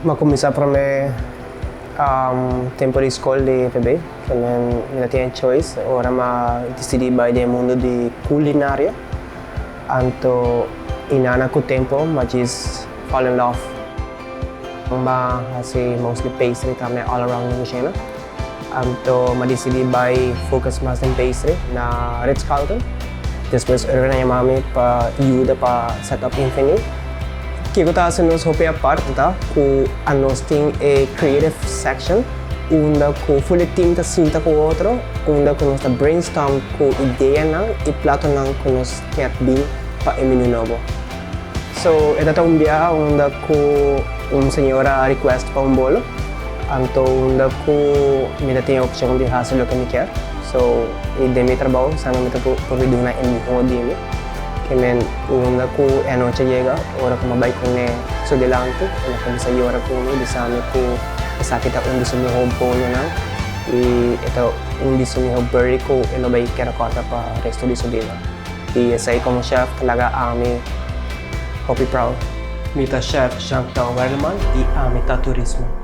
M'a kuminsá promé tempu di skol di EPB, kemen mi no tin choice ora m'a disidí bai den e mundu di kulinaria. Anto i nana ku tempu m'a djis fall in love. M'a hasi mostly pastry tambe all around den kushina. Anto m'a disidí bai focus mas den pastry na Ritz Carlton. Despues Erwin a yama mi pa yuda pa set up Infini. Kiko ta hasi nos hopi apart ta ku anos tin e creative section unda ku full e team ta sinta ku otro, unda ku nos ta brainstorm ku ideanan i platonan ku nos kier bin pa e menu nobo. So e ta ta un biaha unda ku un señora a request pa un bolo, anto unda ku mi ta tin e opcion di haci loke mi kier. So i den mi trabou sa mi ta por duna e miho di mi. Ke men unda ku e anochi a yega ora ku mi a bai kuné su dilanti el a kuminsá yora ku mi bisa mi ku esaki ta un di su miho bolonan i e ta un di su miho birthday ku e lo bai kere kòrda pa resto di su bida. I esei komo chef ta laga ami hopi proud. Mi ta chef Jean Claude Werleman i ami ta turismo.